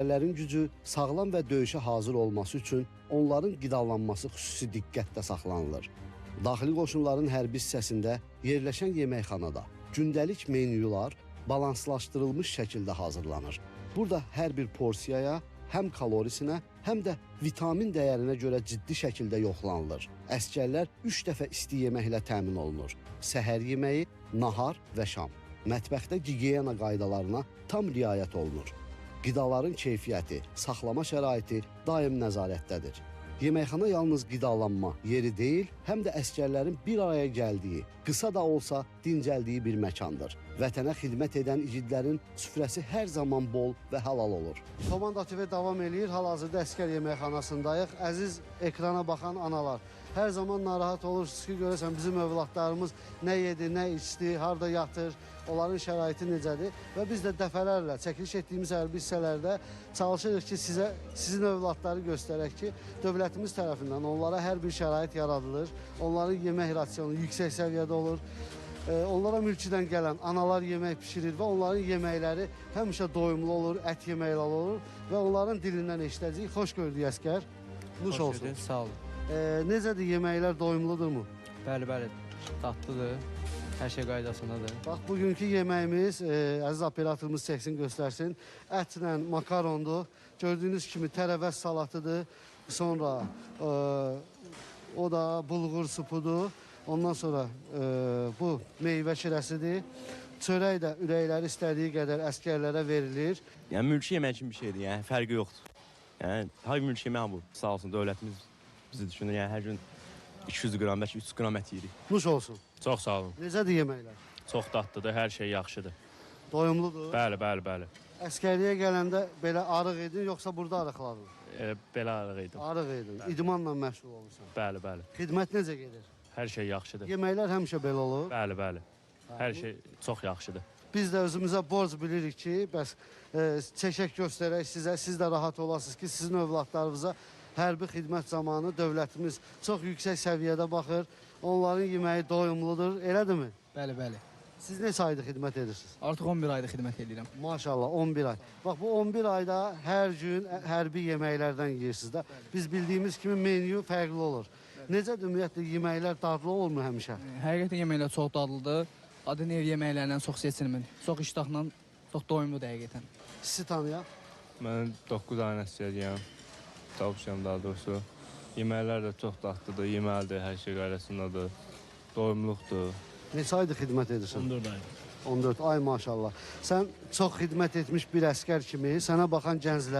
Əsgərlərin gücü sağlam və döyüşə hazır olması üçün onların qidalanması xüsusi diqqətdə saxlanılır. Daxili qoşunların hərbi hissəsində yerləşən yeməkxanada gündəlik menyular balanslaşdırılmış şəkildə hazırlanır. Burada hər bir porsiyaya həm kalorisinə, həm də vitamin dəyərinə görə ciddi şəkildə yoxlanılır. Əsgərlər 3 dəfə isti yeməklə təmin olunur. Səhər yeməyi, nahar və şam. Mətbəxdə gigiyena qaydalarına tam riayət olunur. Qidaların keyfiyyəti, saxlama şəraiti daim nəzarətdədir. Yeməkxana yalnız qidalanma yeri deyil, həm də əsgərlərin bir araya gəldiyi, qısa da olsa dincəldiyi bir məkandır. Vətənə xidmət edən igidlərin süfrəsi hər zaman bol və halal olur. Komanda TV davam eləyir. Hal-hazırda əsgər yeməkxanasındayıq. Əziz ekrana baxan analar, hər zaman narahat olursunuz ki, görəsən bizim övladlarımız nə yedi, nə içdi, harda yatır, onların şəraiti necədir? Və biz də dəfələrlə çəkiliş etdiyimiz hərbi hissələrdə çalışırıq ki, sizə sizin övladları göstərək ki, dövlətimiz tərəfindən onlara hər bir şərait yaradılır, onların yemək rasionu yüksək səviyyədə olur. Onlara mülkidən gələn analar yemək pişirir və onların yeməkləri həmişə doyumlu olur, ət yeməkləri olur və onların dilindən eşidəcəyik. Xoş gördük əsgər. Nuş olsun. Gördük, sağ olun. Necədir yeməklər, doyumludurmu? Bəli, bəli, tatlıdır. Hər şey qaydasındadır. Bax, bugünkü yeməyimiz, əziz operatorumuz çəksin, göstərsin, ətlə makarondur. Gördüyünüz kimi tərəvəz salatıdır. Sonra o da bulğur supudur. Ondan sonra bu meyvə şirəsidir. Çörək də ürəkləri istədiyi qədər əsgərlərə verilir. Yəni mülki yemək kimi bir şeydir, yəni fərqi yoxdur. Yəni hay mülki yemək bu. Sağ olsun dövlətimiz bizi düşünür. Yəni hər gün 200 qram, bəlkə 300 qram ət yeyirik. Nuş olsun. Çox sağ olun. Necədir yeməklər? Çox dadlıdır, hər şey yaxşıdır. Doyumludur? Bəli, bəli, bəli. Əskərliyə gələndə belə arıq idin, yoxsa burada arıqladın? Belə arıq idim. Arıq idin. Bəli. İdmanla məşğul olursan. Bəli, bəli. Xidmət necə gedir? Hər şey yaxşıdır. Yeməklər həmişə belə olur? Bəli, bəli. Hər şey çox yaxşıdır. Biz də özümüzə borc bilirik ki, bəs çəkək göstərək sizə, siz də rahat olasınız ki, sizin övladlarınıza hərbi xidmət zamanı dövlətimiz çox yüksək səviyyədə baxır. Onların yeməyi doyumludur, elədirmi? Bəli, bəli. Siz neçə aydır xidmət edirsiniz? Artıq 11 aydır xidmət edirəm. Maşallah, 11 ay. Bax, bu 11 ayda hər gün hərbi yeməklərdən yeyirsiniz də. Biz bildiyimiz kimi menyu fərqli olur. Necədir ümumiyyətlə, yeməklər dadlı olmur həmişə? Həqiqətən yeməklər çox dadlıdır. Adın ev yeməklərindən çox seçilmir. Çox iştahla, çox doyumludur həqiqətən. Sizi tanıyaq. Mən 9 ayın əsgəriyəm. Çalışıram daha doğrusu. Yeməklər də çox dadlıdır, yeməlidir, hər şey qaydasındadır. Doyumluqdur. Neçə aydır xidmət edirsən? 14 ay. 14 ay maşallah. Sən çox xidmət etmiş bir əsgər kimi, sənə baxan gənclər